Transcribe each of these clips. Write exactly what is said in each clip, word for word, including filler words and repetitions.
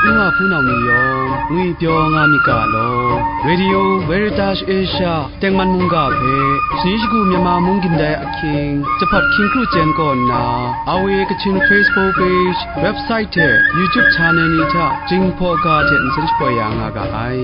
N wa hpunau ni yawng ngwi pyaw nga myit ga law, Radio Veritas Asia tengman mungga hpe, shani shagu Myanmar mung gindai ahkying, jahpat hkying kru chyen kaw nna, R V A Kachin Facebook page, website hte YouTube channel ni hta Jinghpaw ga hte nsen shapoi ya nga ga ai.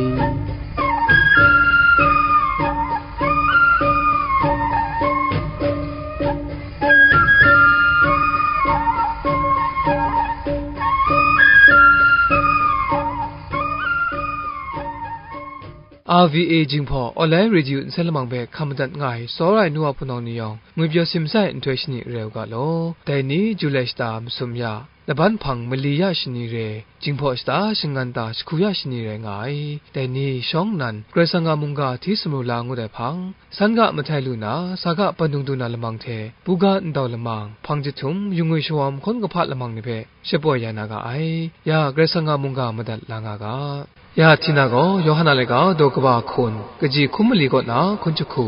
R V A Jinghpaw Online Radio nsen lamang hpe hkam madat nga ai, tsawra ai nu wa hpunau ni yawng, ngwi pyaw simsa ai nhtoi shani rai u ga law. Dai ni Julai shata masum ya, laban hpang mali ya shani re, Jinghpaw shata shangan ta jahku ya shani rai nga ai. Dai ni shawng nnan, Karai Kasang a mungga hti sumru la ngut ai hpang, san ga mahtai lu na, sa ga pandung du na lamang hte, buga ndau lamang, hpang jahtum, yungwi shawawm hkawn kahpa lamang ni hpe shapoi ya na ga ai. Ya Karai Kasang a mungga madat la nga ga. Ya Htina gaw, Yawhan a laika daw kaba hkun, kaji hkum mali kaw na hkun jahku.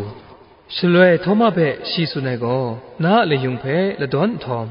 Shaloi Htawma hpe shi tsun ai gaw, "Na a layung hpe ladawn nhtawm,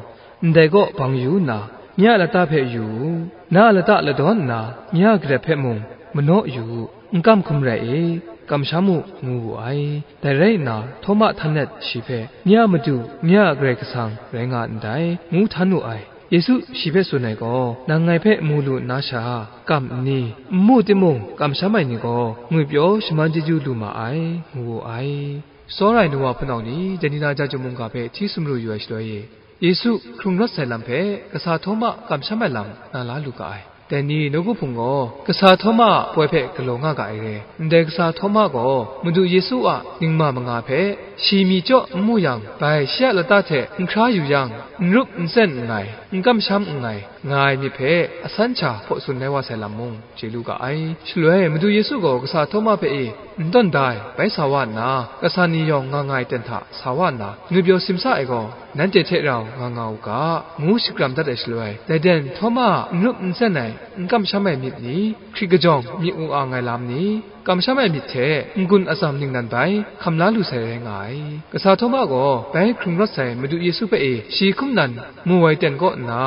ndai kaw bang yu nna, nye a lata hpe yu u. Na a lata ladawn nna, nye a garep hpe mung manaw yu u, n kam hkum rai i, kamsham u," ngu wu ai. Dai rai nna, Htawma htan let shi hpe, "Nye a Madu, nye a Karai Kasang rai nga ndai," ngu htan wu ai. Yesu shi hpe tsun ai gaw, "Nang ngai hpe mu lu nna sha, kam nni? N mu timung, kamsham ai ni gaw ngwipyaw shaman chyeju lu ma ai," ngu wu ai. Tsawra ai nu wa hpunau ni, dai ni na Jahtum mungga hpe hti sumru yu ai shaloi e, Yesu hkrung rawt sai lam hpe kasa Htawma kamsham ai lam na la lu ga ai. Dai ni nawku hpung gaw kasa Htawma a poi hpe galaw nga ga ai re. Ndai kasa Htawma gaw Madu Yesu a ningma manga hpe shi myi chyaw n mu yang, bai shi a lata hte n hkra yu yang, n rup n tsen nngai, n kamsham nngai, nga ai myit hpe asan sha hpaw tsun ai wa sai lam mung chye lu ga ai. Shaloi Madu Yesu gaw kasa Htawma hpe e n tawn da ai bai sa wa nna, kasa ni yawng nga nga ai ten hta sa wa nna, ngwipyaw simsa ai gaw, "Nanhte hte rau nga nga u ga," ngu shakram dat ai shaloi, dai den Htawma a n rup n tsen ai, n kamsham ai myit ni, hkrit kajawng myi u ang ai lam ni, kamsham ai myit hte n-gun atsam ningnan bai hkam la lu sai rai nga ai. Kasa Htawma gaw bai hkrung rawt sai Madu Yesu hpe e shi hkum nan mu ai ten kaw nna,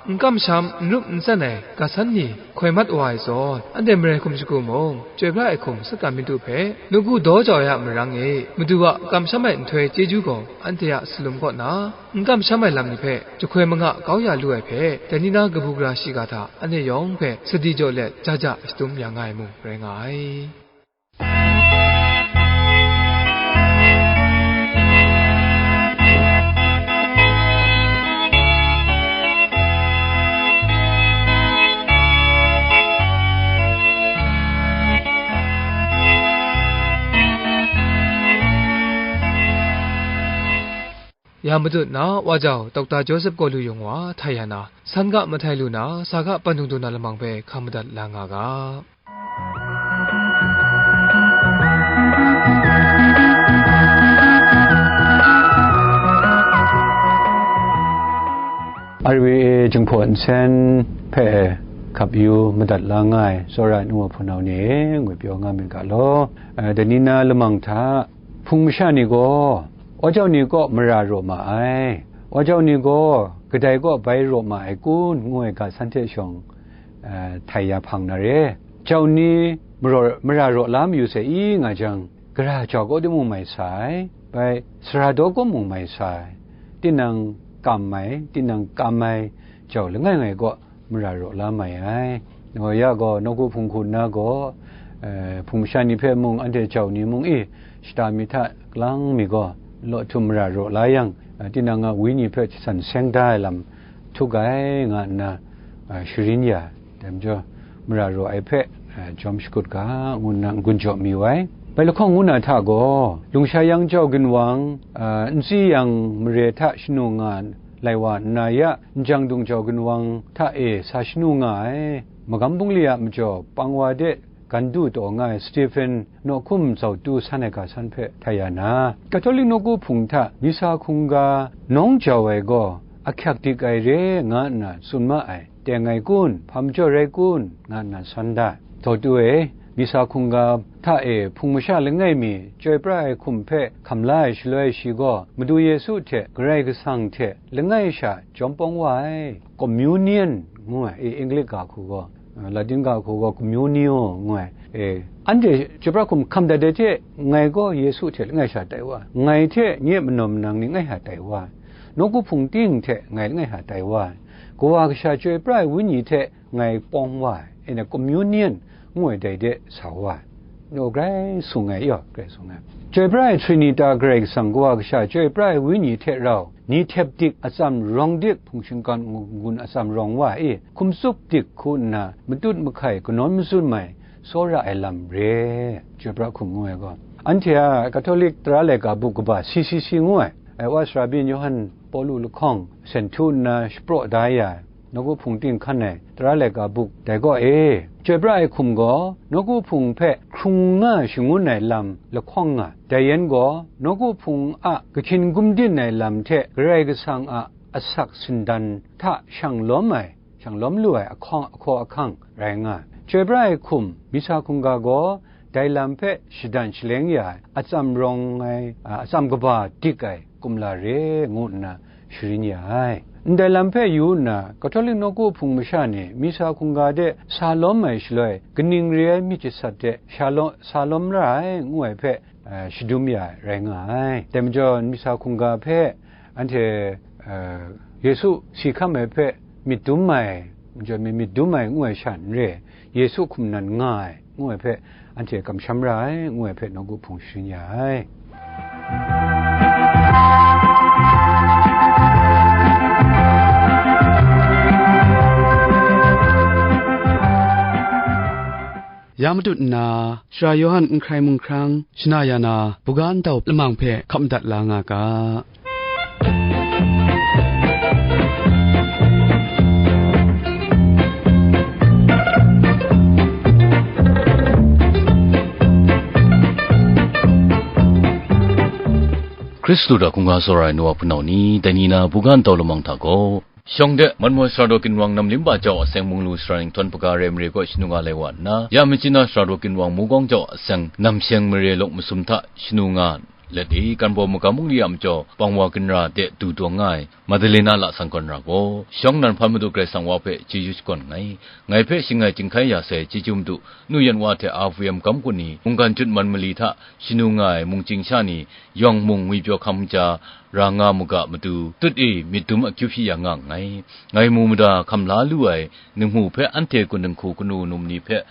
n kamsham, n rup n tsen ai ga san ni hkoi mat wa ai zawn, anhte marai hkum shagu mung, chyoi pra ai hkum sat kam myit u hpe, nawku daw jau ai a marang e, Madu a kamsham ai nhtoi chyeju gaw anhte a salum kaw na, n kamsham ai lam ni hpe jahkoi manga kau ya lu ai hpe, dai ni na kabu gara shiga hta anhte yawng hpe sadi jaw let ja ja shadum ya nga ai mung rai nga ai. Ya matut na, wa jau, Dokta Joseph Kawlu Yung wa, htai ya na, san ga mahtai lu na, sa ga pandung du na lamang hpe hkam madat la nga ga. R V A Jinghpaw Nsen hpe hkap yu madat la nga ai, tsawra ai nu wa hpunau ni e, ngwipyaw nga myit ga law. Eh, dai ni na lamang hta, hpung masha ni gaw, wa jau ni kaw mara raw ma ai, wa jau ni gaw kadai kaw bai raw ma ai kun, ngu ai ga san hte shawng, eh, htai ya hpang na re. Jau ni mara, mara raw la mayu sai i nga jang, gara jau kaw timung mai sa ai, bai sara daw kaw mung mai sa ai, tinang kam ai, tinang kam ai jau langai ngai kaw mara raw la mai ai. Ngai ya gaw, nawku hpung hku nna gaw, eh, hpung masha ni hpe mung, anhte jau ni mung e, shata mi hta lang mi gaw, law htum mara raw la yang, eh, tinang a wenyi hpe jasan seng da ai lam htuk ai, nga nna, eh, sharin ya, dai majaw, mara raw ai hpe, eh, jawm shakut ga, ngu nna n-gun jaw mi wai. Bai lahkawng ngu na hta gaw, lungsha yang jau ginwang, eh, n tsi yang mare hta shanu nga lai wa nna ya, njang dung jau ginwang hta e sa shanu nga ai, magam bungli a majaw pang wa de gan du taw nga ai Stephen nawhkum zautu san ai ga san hpe htai ya na, Katolik nawku hpung hta misa hkungga nawng jau ai gaw ahkyak dik ai re nga nna tsun ma ai, teng ai kun, hpa majaw rai kun, nga nna san da. Zautu e, misa hkungga hta e hpung masha langai mi chyoi pra ai hkum hpe hkam la ai shaloi, shi gaw Madu Yesu hte Karai Kasang hte langai sha jawm pawng wa ai, communion ngu ai, e, English ga hku gaw, Latin ga hku gaw communio ngu ai. E, anhte chyoi pra hkum hkam dat ai hte, ngai gaw Yesu hte langai sha tai wa, ngai hte nye manaw manang ni langai sha tai wa, nawku hpung ting hte ngai langai sha tai wa, Kawa Kasha chyoi pra ai Wenyi hte ngai pawng wa ai, e na communion ngu ai dai de sa wa ai. Yaw, grai sung ai, yaw, grai sung ai. Chyoi pra ai Trinita Karai Kasang, Kawa Kasha, Chyoi pra ai Wenyi hte rau, ni htep dik, atsam rawng dik, hpung shingkang n-, n-gun atsam rawng wa i, hkum tsup dik hku nna, matut mahkai, kanawn mazum ai, tsawra ai lam re, Chyoi pra hkum ngu ai gaw. Anhte a Catholic tara laika buk kaba C C C ngu ai, ai wa sara byin Yawhan Pawlu lahkawng, sen htu nna shapraw da ya ai, nawku hpung ting hkan ai tara laika buk dai gaw e, Chyoi pra ai hkum gaw, nawku hpung hpe hkrung nga shangun ai lam lahkawng nga, dai yan gaw, nawku hpung a kahkyin gumdin ai lam hte Karai Kasang a asak sindan hta shang lawm ai, shang lawm lu ai ahkawng, ahkaw ahkang rai nga ai. Chyoi pra ai hkum, misa hkungga gaw, dai lam hpe shadan shaleng ya ai, atsam rawng ai, a, atsam kaba dik ai, kumla re, ngu nna sharin ya ai. Ndai lam hpe yu nna, Catholic nawku hpung masha ni misa hkungga de sa lawm ai shaloi, kaning re ai myit jasat de sha law-, sa lawm ra ai, ngu ai hpe, eh, shadum ya ai rai nga ai. Dai majaw, misa hkungga hpe anhte, eh, Yesu si hkam ai hpe myit dum ai, majaw mi myit dum ai ngu ai sha n re, Yesu hkum nan nga ai, ngu ai hpe, anhte kamsham ra ai, ngu ai hpe, nawku hpung sharin ya ai. Ya matut nna, Sara Yawhan n hkrai mungkhrang, shana ya na, buga ndau lamang hpe hkap madat la nga ga. Hkristu hta hkungga tsawra ai nu wa hpunau ni, dai ni na buga ndau lamang hta gaw, shawng de, Manmoi Sara Daw Ginwang Namlimba jau a seng Munglu Sara Ninghtawn Hpaga re mare kaw shanu nga lai wa nna, ya Myitkyina Sara Daw Ginwang Mukawng jau a seng Namsheng mare lawk masum hta shanu nga let i, Kanbaw Magam Bungli a majaw Pawngwa Ginra de du dawng nga ai Madalena Lasang Kawn Ra gaw, shawng nan hpan Madu Karai Kasang wa hpe chyeju shakawn nngai. Ngai hpe shangai chyinghkai ya sai chyeju Madu, nu yan wa hte a V M gam kun ni, mungkan jut man mali hta shanu nga ai mung chying sha ni, yawng mung ngwipyaw hkam kaja ra nga mu ga matu, tut e myit dum akyu hpyi ya nga nngai. Ngai mu mada hkam la lu ai ninghku hpe anhte kun dinghku kanu num ni hpe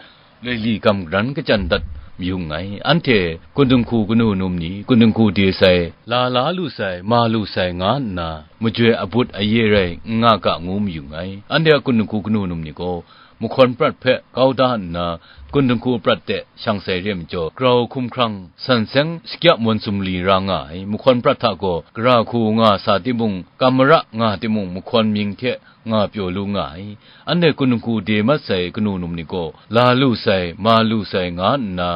laili gam garan kachyan dat mayu nngai. Anhte kun dinghku kanu num ni, kun dinghku de sai, la la lu sai, ma lu sai nga nna, majoi abut aye rai n nga ga ngu mayu nngai. Anhte a kun dinghku kanu num ni gaw, mahkawn prat hpe kau da nna, kun dinghku prat de shang sai re ai majaw, grau hkumhkrang san seng shakya mawn sumli ra nga ai. Mahkawn prat hta gaw, gara hku nga sa timung, kamara nga timung, mahkawn mying hte nga pyaw lu nga ai. Anhte kun dinghku de mat sai kanu num ni gaw, la lu sai, ma lu sai nga nna,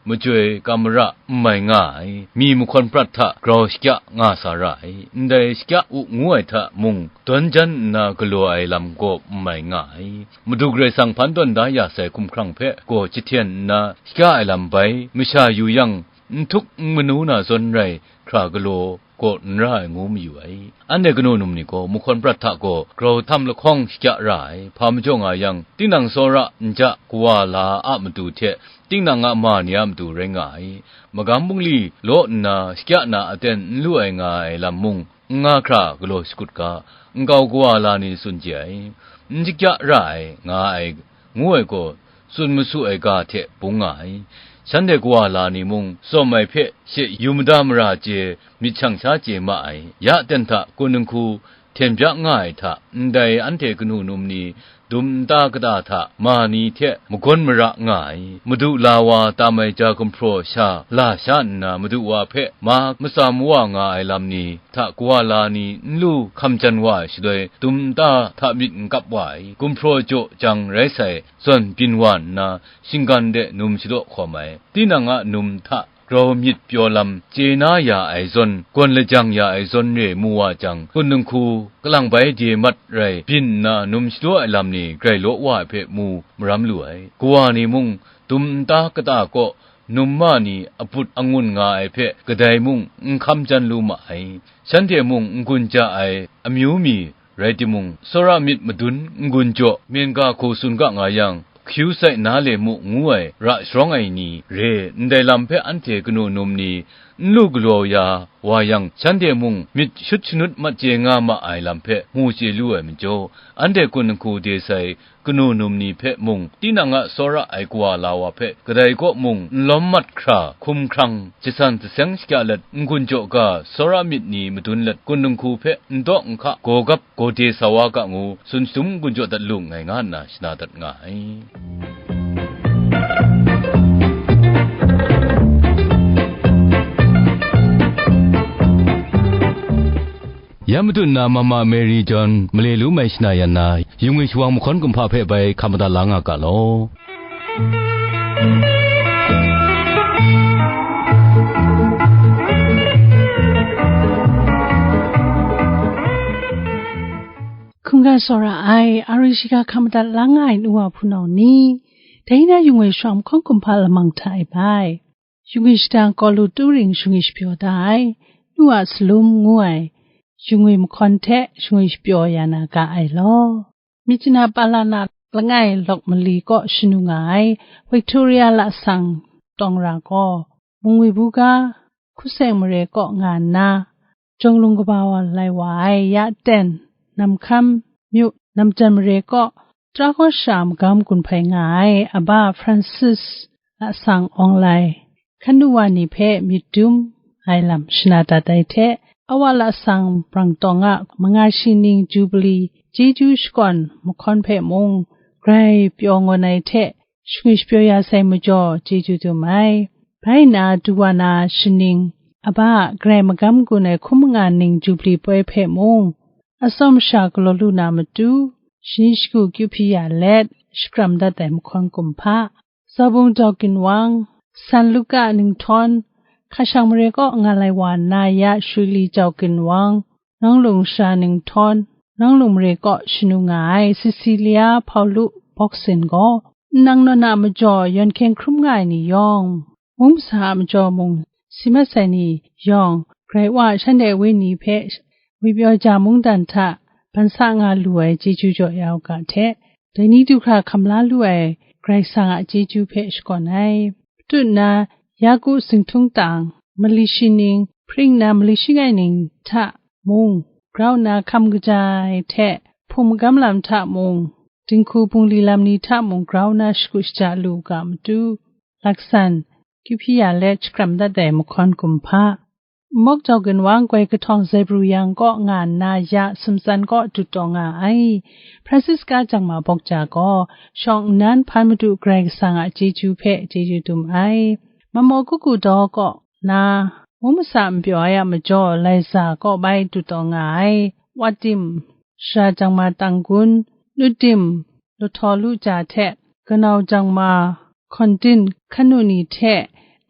majoi kamara n mai nga ai. Mi mahkawn prat hta grau shakya nga sa ra ai. Ndai shakya u ngu ai hta mung, dawn jan nna galaw ai lam gaw n mai nga ai. Madu Karai Kasang hpan tawn da ya sai hkumhkrang hpe gaw jahten nna shakya ai lam bai, masha yu yang, n htuk n manu na zawn rai hkra galaw gaw n ra ai ngu mayu ai. Anhte kanu num ni gaw, mahkawn prat hta gaw grau htam lahkawng shakya ra ai. Hpa majaw nga yang, tinang tsawra n ja kawa la a matu hte, tinang a ma ni a matu rai nga ai. Magam bungli law nna shakya na aten n lu ai nga ai lam mung, n nga hkra galaw shakut ga, nkau kawa la ni tsun chye ai, n shakya ra ai, nga ai, ngu ai gaw, tsun masu ai ga hte bung nga ai. Shanhte kawa la ni mung, tsawm ai hpe she yu mada mara chye, myit shang sha chye ma ai. Ya ten hta, kun dinghku hten bya nga ai hta, ndai anhte kanu num ni, dum nta kata hta ma ni hte magawn mara nga ai. Madu la wa tam ai ja gumhpraw sha la sha nna, Madu wa hpe ma matsam wa nga ai lam ni hta kawa la ni n lu hkam jan wa ai shaloi, dum nta hta myit n kap wa ai. Gumhpraw jaw jang rai sai, zawn byin wa nna, shinggan de num shadaw hkawm ai. Tinang a num hta grau myit pyaw lam chye na ya ai zawn, gawn lajang ya ai zawn re mu wa jang, kun dinghku kalang bai de mat rai byin nna num shadaw ai lam ni grai law wa ai hpe mu maram lu ai. Kawa ni mung, dum nta kata kaw num ma ni aput angun nga ai hpe kadai mung n hkam jan lu ma ai. Shanhte mung n-gun ja ai amyu mi rai timung, tsawra myit madun n-gun jaw, myen ga hku tsun ga nga yang, Hkyu sai na le mu ngu ai ra sharawng ai ni re, ndai lam hpe anhte kanu num ni n lu galaw ya wa yang, shanhte mung myit shut shanut mat chye nga ma ai lam hpe mu chye lu ai majaw, anhte kun nhku de sai kanu num ni hpe mung, tinang a tsawra ai kawa la wa hpe kadai kaw mung n lawm mat hkra, hkumhkrang, jasan jaseng shakya let, n-gun jaw ga, tsawra myit ni madun let, kun nhku hpe n daw n hka, gaw gap, gaw de sa wa ga ngu, tsun shatum n-gun jaw dat lu nngai, nga nna shana dat nga ai. Ya matut na Mama Mary John male lu mai shana yan na, yungwi shawang mahkawn kumhpa hpe bai hkam madat la nga ga law. Hkungga tsawra ai, ari shiga hkam madat la nga ai nu wa hpunau ni, dai na yungwi shawang mahkawn kumhpa lamang hta e bai. Yungwi shadang Kawlu Turing shungwi shapyaw da ai, nu a salum ngu ai, yungwi mahkawn hte shungwi shapyaw ya na ga ai law. Myitkyina Palana langai lawk mali kaw shanu nga ai, Victoria lasang tawng ra gaw, mungwi buga, hkuseng mare kaw nga nna, jawng lung kaba wa lai wa ai, ya ten, namhkam, myu, namjan mare kaw, tara kaw sha magam gun hpai nga ai, Aba Francis lasang awng lai, hkan nu wa ni hpe myit dum ai lam shana dat ai hte, awa lasang brang tawng a manga shi ning Jubili chyeju shakawn mahkawn hpe mung, grai pyaw ngawn ai hte, shungwi shapyaw ya sai majaw chyeju dum ai. Bai nna, du wa na shaning, Aba a Karai magam gun ai hkum manga ning Jubili poi hpe mung, atsawm sha galaw lu na matu, shani shagu kyu hpyi ya let, shakram dat ai mahkawn kumhpa, Zabung Jau Ginwang, San Luka Ninghtawng, hkashang mare kaw nga lai wa nna ya Shuli Jau Ginwang, Nawng Lung Sha Ninghtawng, Nawng Lung mare kaw shanu nga ai Cecilia Paulu Boxing gaw, nnang nawn a majaw yawn hkyeng hkrum nga ai ni yawng, mung masa a majaw mung si mat sai ni yawng, Karai Wa shanhte wenyi hpe ngwipyaw ja mungdan hta ban sa nga lu ai chyeju jaw ya u ga hte, dai ni du hkra hkam la lu ai Karai Kasang a chyeju hpe shakawn ai. Patut nna, Yaku Zinghtungtang, mali shi ning, hpring nna mali shangai ning hta mung, grau nna hkam kaja ai hte, hpung magam lam hta mung, dinghku bungli lam ni hta mung grau nna shagu shaja lu u ga matu, laksan, kyu hpyi ya let shakram dat ai mahkawn kumhpa, Mawk Jau Ginwang, Goi Kahtawng Zebru Yang kaw nga nna ya Sumtsan kaw dut taw nga ai. Francisca Jangma Bawk Ja gaw shawng nnan hpan madu Karai Kasang a chyeju hpe chyeju dum ai. Mamaw Kuku Daw kaw na, mung masa n pyaw ai a majaw Laiza kaw bai dut taw nga ai. Watim, Sara Jangma Tanggun, Nutim, Lahtaw Lu Ja hte, Kanau Jangma Hkawn Din hkan nu ni hte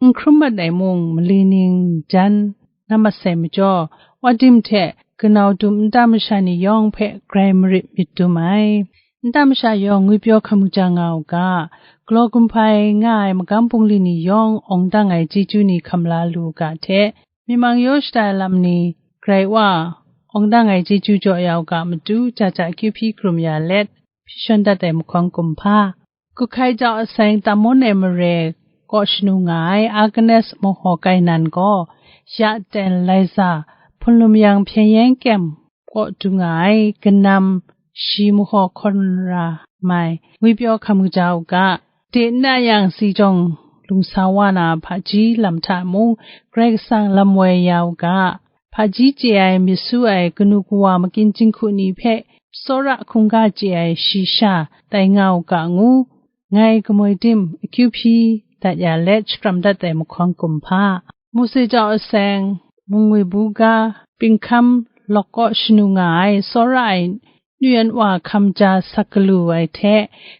n hkrum mat ai mung, mali ning jan na mat sai majaw, Watim hte Kanau Dum nta masha ni yawng hpe grai marit myit dum ai. Nta masha yawng ngwipyaw hkam kaja nga u ga, galaw gun hpai nga ai magam bungli ni yawng awng dang ai chyeju ni hkam la lu u ga hte, myi mang yaw shada ai lam ni, Karai Wa, awng dang ai chyeju jaw ya u ga matu, ja ja kyu hpyi hkrum ya let, hpyi shawn dat ai mahkawn kumhpa, Kuhkai Jau Aseng Tamon e mare kaw shanu nga ai Agnes Mahkaw Kainan gaw, ya ten Laiza, Hpunlum Yang Hpyen Yen Kyem kaw du nga ai, Kanam Shi Mahkaw Hkawn Ra Mai, ngwipyaw hkam kaja u ga, de n na yang, si jawng lungsa wa na hpaji lam hta mung, Karai Kasang lam woi ya u ga, hpaji chye ai, myit su ai, kanu kawa makyin jinghku ni hpe tsawra hkungga chye ai shi sha tai nga u ga ngu, ngai Kamoi Dim akyu hpyi dat ya let shakram dat ai mahkawn kumhpa, Mose Jau Aseng, Mungwi Buga, Pinghkam Lawk kaw shanu nga ai tsawra ai, nu yan wa hkam ja sak galu ai hte,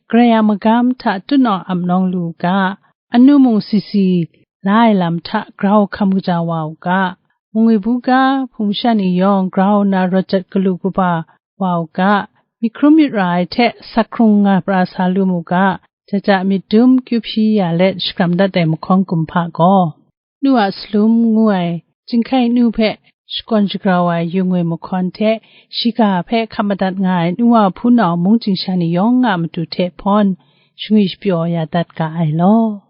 Karai a magam hta tutnawng ap nawng lu u ga, anu mung si si la ai lam hta grau hkam kaja wa u ga, Mungwi Buga, hpung masha ni yawng grau nna rawt jat galu kaba wa u ga, myit hkrum myit ra ai hte sak hkrung nga pra sa lu mu ga, ja ja myit dum kyu hpyi ya let shakram dat ai mahkawn kumhpa gaw, nu a salum ngu ai, Jinghkai Nu hpe shakawn shagrau ai yu ngwi mahkawn hte, shiga hpe hkap madat nga ai nu wa hpunau mung chying sha ni yawng a matu hte hpawn, shangwi shapyaw ya dat ga ai law.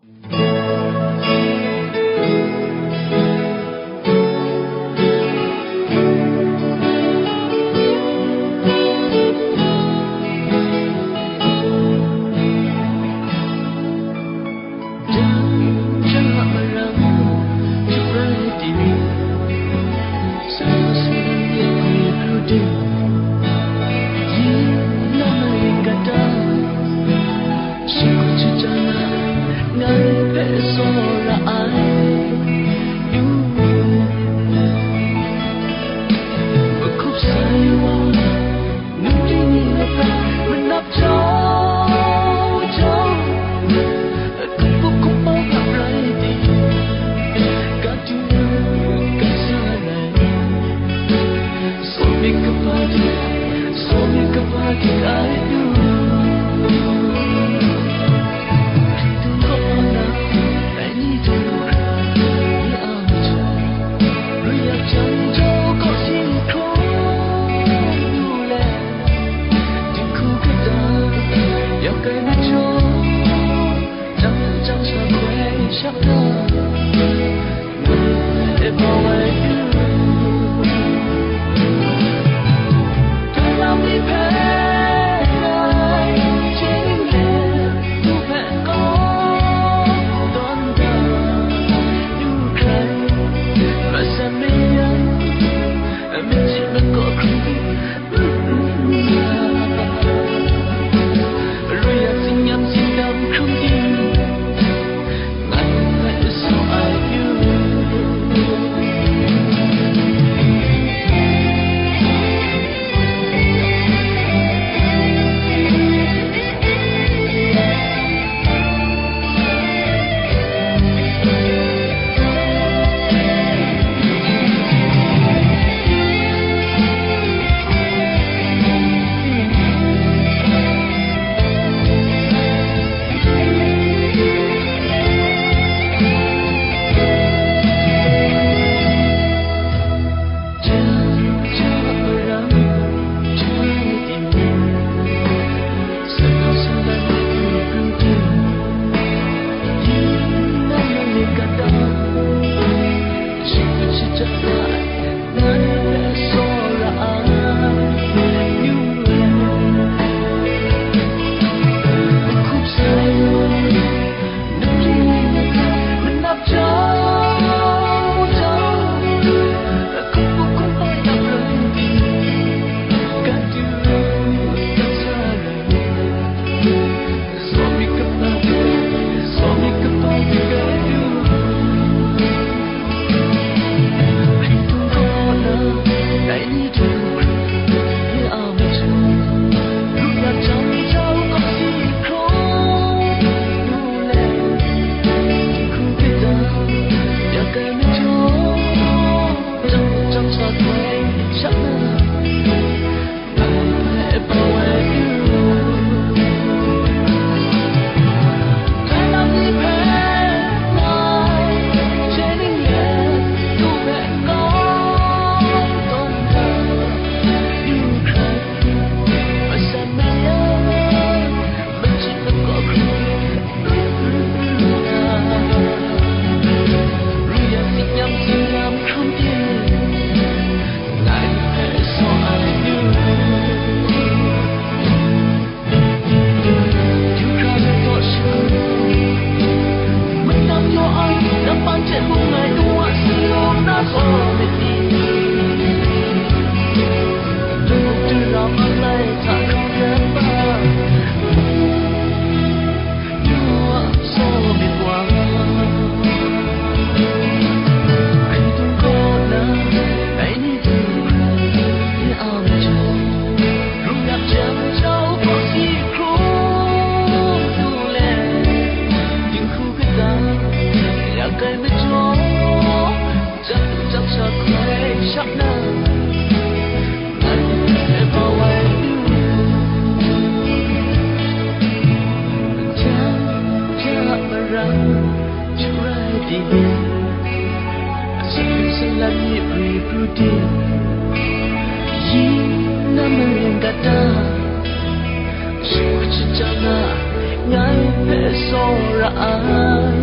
Ngai hpe tsawra ai,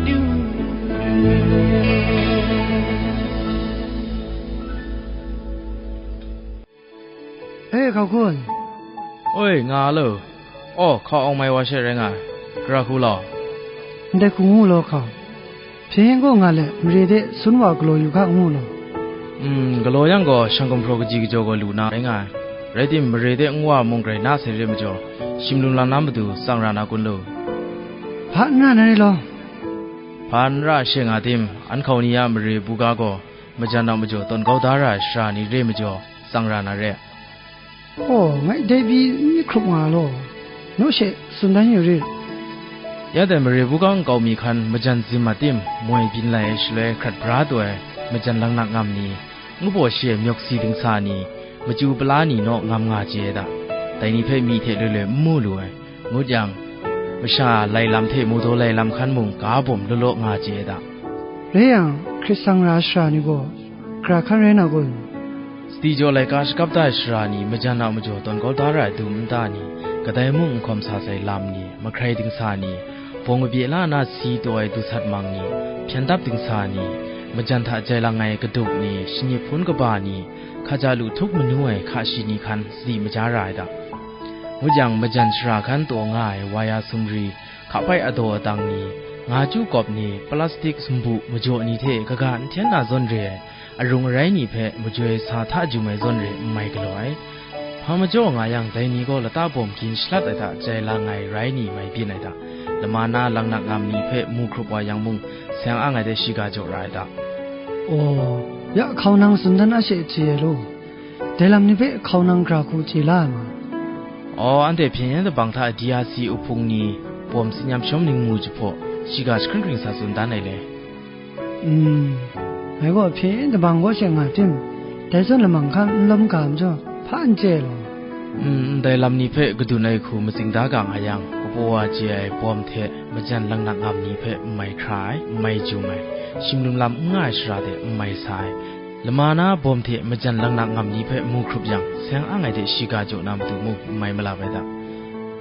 du. E, hkau kun. Oi, nga lo. Aw, hkau awng mai wa she rai nga ai. Gara hku law. Ndai hku ngu law hkau. Hpyen yen gaw nga let, mare de sun wa galaw yu hka ngu law. Mm, galaw yang gaw, shang gumhpraw kaji kajaw gaw lu na rai nga ai. Rai tim, mare de nwa mung grai na sai re majaw, shim lum lam na matu tsang ra na kun lu? Hpa n ra na re law. Hpa n ra she nga tim, an hkau ni a mare buga gaw, majan a majaw tawn kau da ra ai shara ni re majaw, tsang ra na re. Aw, ngai dai pyi n myit hkrup nga law, naw she tsun dan yu rit. Ya dai mare buga nkau mi hkan majan zim mat tim, moi byin lai ai shaloi hkrat bra taw ai majan langnak ngam ni, ngu baw shi ai myawk si dingsa ni, machyu pala ni naw ngam nga chye ai da. Dai ni hpe myi hte loi loi n mu lu ai, ngut yang, masha lai lam hte mawdaw lai lam hkan mung ga bawm law law nga chye ai da. Rai yang, hkrit tsang ra ai shara ni gaw, gara hkan rai na kun? Sadi jaw laika shakap da ai shara ni, majan a majaw tawn kau da ra ai dum nta ni, kadai mung n hkawm sa sai lam ni, mahkrai dingsa ni, bawng kabye la na si taw ai dusat mang ni, hpyan dap dingsa ni, majan hta jai lang ai kaduk ni, shanyi hpun kaba ni, hkaja lu htup manu ai hka shi ni hkan sadi maja ra ai da. Ngut yang, majan shara hkan taw nga ai waya sumri, hkapai adaw adang ni, nga chyu kawp ni, plastik sumbu majaw ni hte kaga n hten na zawn re ai, arung arai ni hpe majoi sa hta jum ai zawn re n mai galaw ai. Hpa majaw nga yang, dai ni gaw lata bawm gin shalat ai hta jai lang ai rai ni mai byin ai hta, lama na langnak ngam ni hpe mu hkrup wa yang mung, seng ang ai de shiga jaw ra ai hta. Aw, ya hkau nang tsun dan a she hte ai law, dai lam ni hpe hkau nang gara hku chye la ai ma? Aw, anhte hpyen yen dabang hta D R C uhpung ni bawm tsin yam shawm ningmu jahpaw, shiga jahkring hkring sa tsun dan ai le. Mm, ngai gaw hpyen yen dabang kaw she nga tim, dai zawn lamang hkan n lawm ga majaw, hpa n chye law. Mm, ndai lam ni hpe kadun ai hku matsing da ga nga yang, kapaw wa chye ai bawm hte majan langnak ngam ni hpe n mai hkra ai, n mai jum ai, shim lum lam n nga ai shara de n mai sa ai, lama na bawm hte majan langnak ngam ni hpe mu hkrup yang, seng ang ai de shiga jaw na matu mung n mai malap ai da.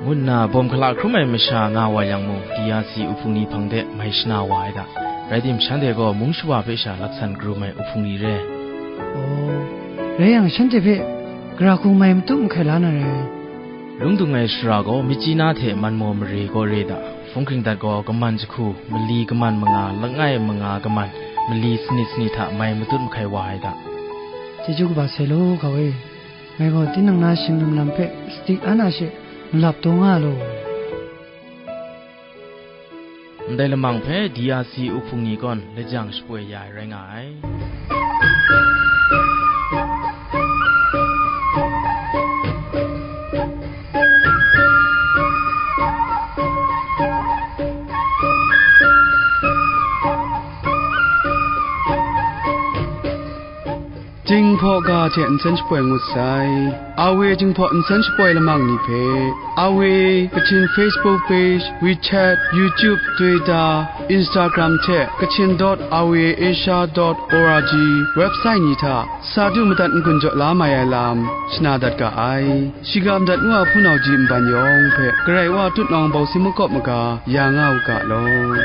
Ngu nna bawm hkala hkrum ai masha nga wa yang mung, D R C uhpung ni hpang de mai shana wa ai da. Rai tim, shanhte gaw mung shawa hpe sha laksan karum ai uhpung ni re. Aw, rai yang, shanhte hpe gara hku mai matut mahkai la na rai. Lung dung ai shara gaw, Myitkyina hte Manmaw mare gaw re da. Hpung hkring dat gaw, kaman jahku, mali kaman manga, langai manga kaman, mali sanit sanit hta mai matut mahkai wa ai da. Chyeju kaba sai law, hkau e. Ngai gaw tinang na shim lum lam hpe sadi an a she malap taw nga law. Ndai lamang hpe D R C uhpung ni gaw lajang shapoi ya ai rai nga ai. Jinghpaw ga hte nsen shapoi ngut sai. Awe Jinghpaw nsen shapoi lamang ni hpe, Awe Kachin Facebook page, WeChat, YouTube, Twitter, Instagram hte Kachin dot awe asia dot org website ni hta sa du madat n-gun jaw la mai ai lam shana dat ga ai. Shiga madat ngu a hpunau ji nban yawng hpe Karai Wa tutnawng bawsi makawp maga ya nga u ga law.